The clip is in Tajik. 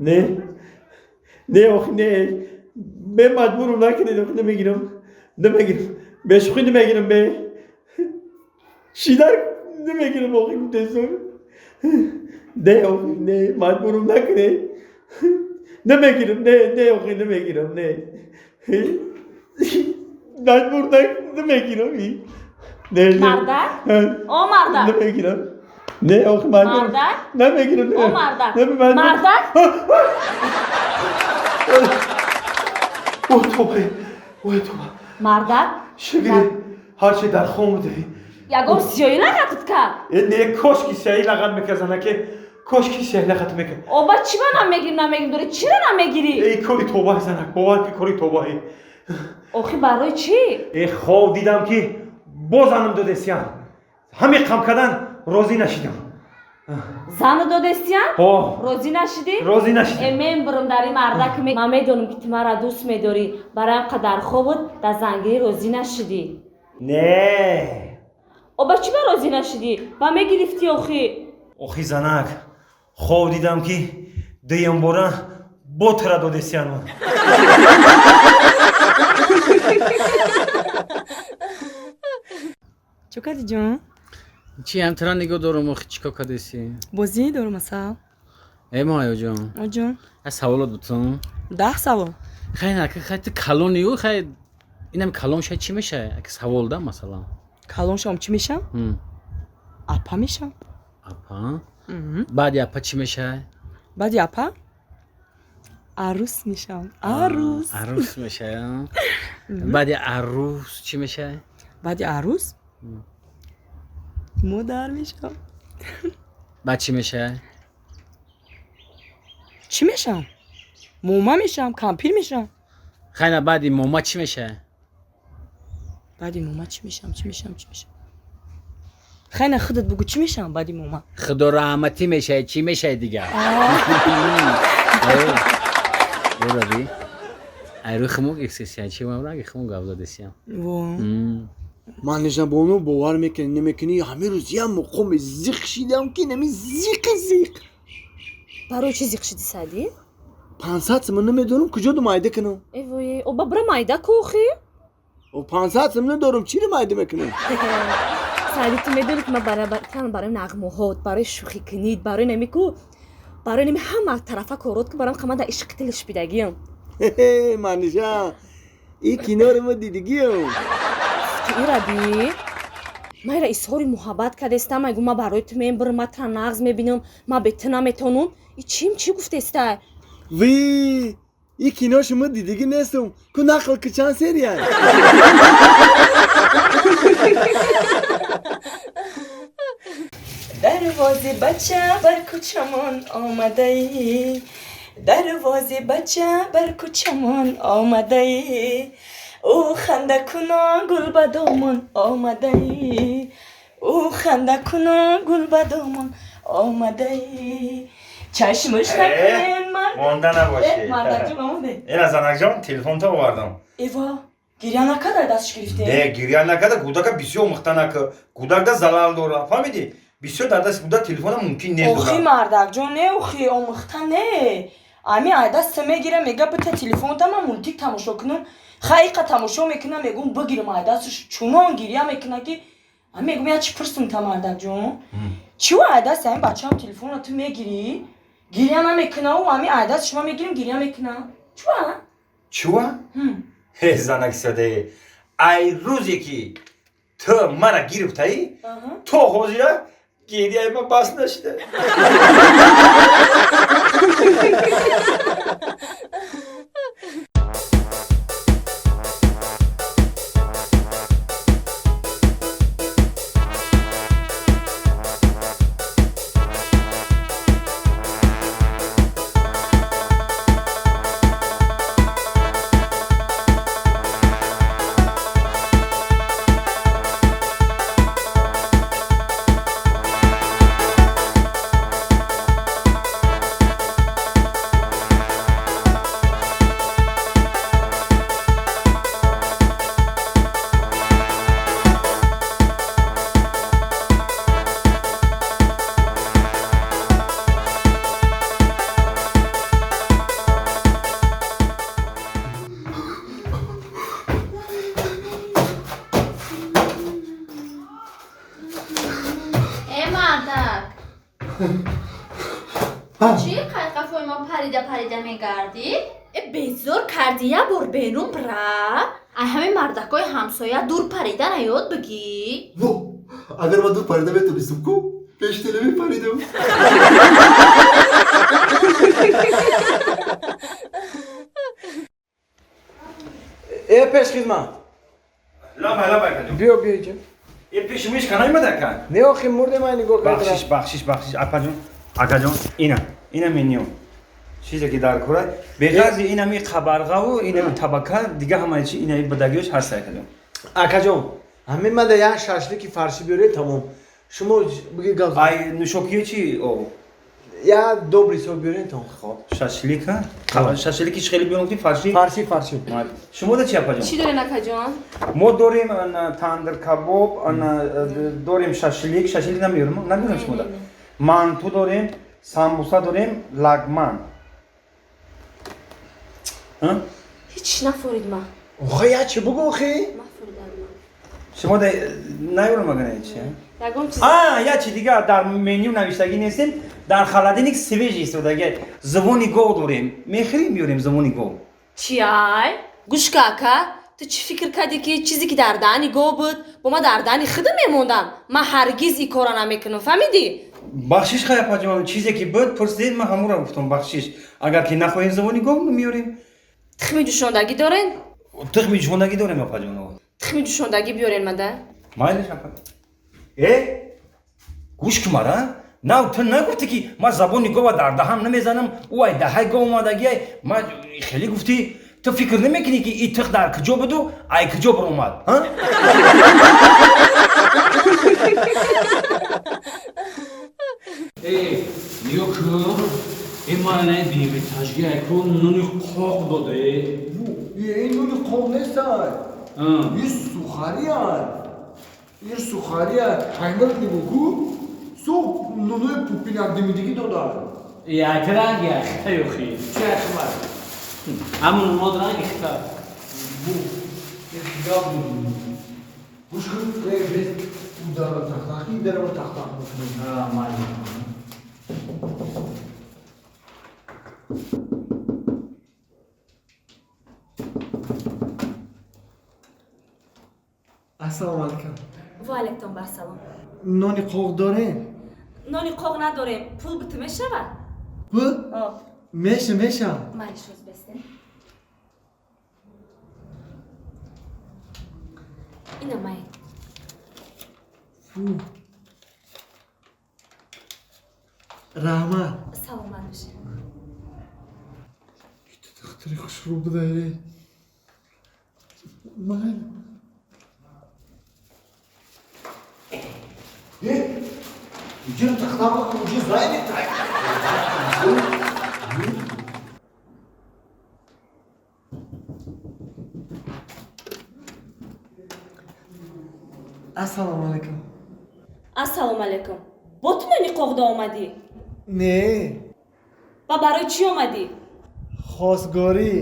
Не, не, охи не, бе, маҷбурам накунед, охи намегирам, намегирам, бешӯхӣ намегирам, бе чидар намегирам, охи гуфтесам. Не, охи не, маҷбурам накунед, намегирам, не, не, охи намегирам, не, маҷбур намегирам, не, не. Мардак? О, мардак! Намегирам, не, охи маҷбур Мардак? намегирам, не. О, мардак! Не, маҷбур. Мардак! Ой, тоба, ой, тоба. Мардак! Шигири, ҳарчи дар хом буде. Ягон сиёҳӣ лағатат кард? Э, не, кошки сиёҳӣ лағат мекард, занаке, кошки сиёҳӣ лағат мекард. Оба, чӣ ба намегирим, намегирим дорӣ? Чиро намегирӣ? Эй, кори тобаҳ, занак, бовар ки, кори тобаҳӣ. Охи, барои чӣ? Э, хоб дидам, ки бозанам додесиян, ҳамин қам кардан розӣ нашидам. Зану додестиян? Ҳо. Розӣ нашидӣ? Розӣ Э, нашидам. Мен бурум дар ин мардак. Ман медонам, ки ту маро дӯст медорӣ, бароям қадар хобут дар зангирӣ розӣ нашидӣ. Не. Оба, чӣ ба розӣ нашидӣ? Ба мегирифтӣ, охи. Охи, занак, хоб дидам, ки дуюмбора ботра додесиян. Чӣ кардӣ, ҷон? Чи, ҳамтара нигоҳ дорум, охи, чӣ кор кардеси? Бозӣ дорум, асал. Э, моҳаёҷон. Оҷон. Аз саволот бутун. 10 савол. Хай, нака, хай, ту калонию, хай, инам калон шай, чӣ мешай? Аки савол да, масалан. Калон шавам, чӣ мешам? Апа мешам. Апа. Баъди апа чӣ мешай? Баъди апа арӯс мешавам, арӯс. Арӯс мешай, а? Баъди арӯс чӣ мешай? Баъди арӯс модар мешавам. Баъд чӣ мешай? Чӣ мешавам? Мома мешавам, кампир мешавам. Хай, на, баъди мома чӣ мешай? Баъди мома чӣ мешавам, чӣ мешавам, чӣ мешавам? Хай, на, худат бугӯ, чӣ мешавам баъди мома? Худо раҳматӣ мешай, чӣ мешай дигар? Оради айрӯи хумук эксесия чӣ мамраги хумук гап задесиям. Во. Манижабону, бовар мекунӣ, намекунӣ, ҳамин рӯз як муқоми зиқ шидам, ки нами зиқи зиқ. Барои чӣ зиқ шидӣ, Саъдӣ? 500 сум намедонам, куҷо ду майда кунам. Э вое, оба, бира майда ку, охи. О, 500 сум надорам, чиро майда мекунам? Саъдӣ, ту медонӣ, ки ман барои нағмаҳот, барои шӯхӣ кунид, барои нами ку, барои нами ҳама тарафа корот ку, барои қамада ишқи дилиш бидагиям. Манижа, и киноро ма дидигиам. Ту ираби, ман ира изҳори муҳаббат кардестам, айгу ман барои ту мебурам, ман тра нағз мебинам, ман бе ту наметонам. И чим, чӣ гуфтеста? Ви, и киношо ма дидигӣ нестам ку, нақл ки, чанд серия? Дарвози бача бар кӯчамон омадаӣ, дарвози бача бар кӯчамон омадаӣ, ӯ хандакунон гул ба домон омадаӣ, ӯ хандакунон гул ба домон омадаӣ, чашмуш накунен ман. Монда набошӣ. Мардакҷон, омоде. Ина, занакҷон, телефонто овардам. Эва, гиря накарда дастш гирифте? Не, гиря накарда, гудака бисёр мухта нака, гудакда залал дора, фаҳмидӣ? Бисёр дар дасти гудак телефона мумкин нест. Охи, мардакҷон, не, охи, омӯхта не, ами ай даста мегира, мега бита телефонта, ман мультик тамошо кунам. Хайқа тамошо мекунам, мегум бигирам ай дасташ, чунон гиря мекуна, ки ами мегум я чӣ пурсум та, мардакҷон, чӣ ай даст ами бачаам телефонро ту мегирӣ, гиря намекунау, ами ай даст шума мегирим, гиря мекуна, чуа? Чуа? Ҳе, занак содае, ай рӯзе ки ту мара гирифтаӣ, то ҳозира гиряи ман бас нашуда. берун парида парида мегардӣ? Э, безор кардӣ, як бор берун бира. Ай ҳамин мардакҳои ҳамсоя дур паридана ёд бигӣ. Во, агар ман дур парида метонистам ку, пеш теле мепаридам. Э, пешхизмат. Лабай, лабай, акаҷон. Биё, биё инҷа. Э, пеши миш ка наомада, ака? Не, охи, мурдем, ай нигоҳ кардам. Бахшиш, бахшиш, бахшиш, апаҷон, акаҷон, ина, ина меню. Чизе ки дар кора, беғарзи инами қабарғаву инами табака, дига ҳамаи чи инаи бадагиёш ҳаст, акаҷон. Акаҷон, ҳамин мада як шашлики фаршӣ биёред, тамом. Шумо бигир гап. Ай нӯшокиё чи о? Як добрый сок биёред, тамом. Хоб, шашлика? Шашлики чи хеле биёрам ки фарши? Фарши, фарши. Шумо да чи, апаҷон? Чӣ дорен, акаҷон? Мо дорем ана тандир кабоб, ана дорем шашлик, шашлик намеёрам, намеёрам шумо да. Манту дорем, самбуса дорем, лагман. Ҳа? Ҳеч нафорид ма. Охи, як чи бугу, охи? Нафоридам ма. Шумо да наёрам агана чи? Ягон чиз. А, як чи дигар дар меню навиштагӣ нестем, дар холодильник свежий истодаги. Зубони гов дорем. Мехӯрем, биёрем зубони гов. Чи ай? Гӯш ка, ака, ту чӣ фикр кардӣ, ки чизе ки дар даҳани гов буд, бо ма дар даҳани худам мемондам? Ман ҳаргиз ин корро намекунам, фаҳмидӣ? Бахшиш, хай, апаҷон, чизе ки буд, пурсидед, ман ҳамонро гуфтам, бахшиш. Агар ки нахоҳем, зубони гов меёрем. Тухми ҷӯшондагӣ дорен? Тухми ҷӯшондагӣ дорем, апаҷон. Тухми ҷӯшондагӣ биёрен мада. Майлиш, апа. Э, гӯш ки мара, нав ту нагуфтӣ, ки ман забони гова дар даҳам намезанам, ӯ ай даҳаи гов омадагиай, ман хеле гуфтӣ, ту фикр намекунӣ, ки и тих дар куҷо буду, ай куҷо баромад, ҳа? Э, нигоҳ кун, э, ман ай девятажги ай ку нуни қоқ доде. Ин нуни қоқ нестай. Ин сухариан. Ин сухариан. Қаймир нигоҳ ку. Сух нунои пупинак димидигӣ додад. Як ранг як хита ёхи. Чи як хабар? Ҳамун нунод ранги хита. Бу. Гап гӯш кун, э, без у дара тахтахи, дара тахтах мекунем. А, майли. Ассалому алайкум. Ва алайкум ассалом. Нони қоқ дорем? Нони қоқ надорем. Пул биту мешавад? Пул? О. Меша, меша. Майли, шоз бестен. Ина май. Фу. Раҳмат. Саломат бошед. Духтари хушрӯ буда. Ман. Э, иҷо тахтама, иҷо зайни. Ассалому алайкум. Ассалому алайкум. Бо ту нони қоқда омадӣ? Не. Ва барои чӣ омадӣ? Хостгорӣ.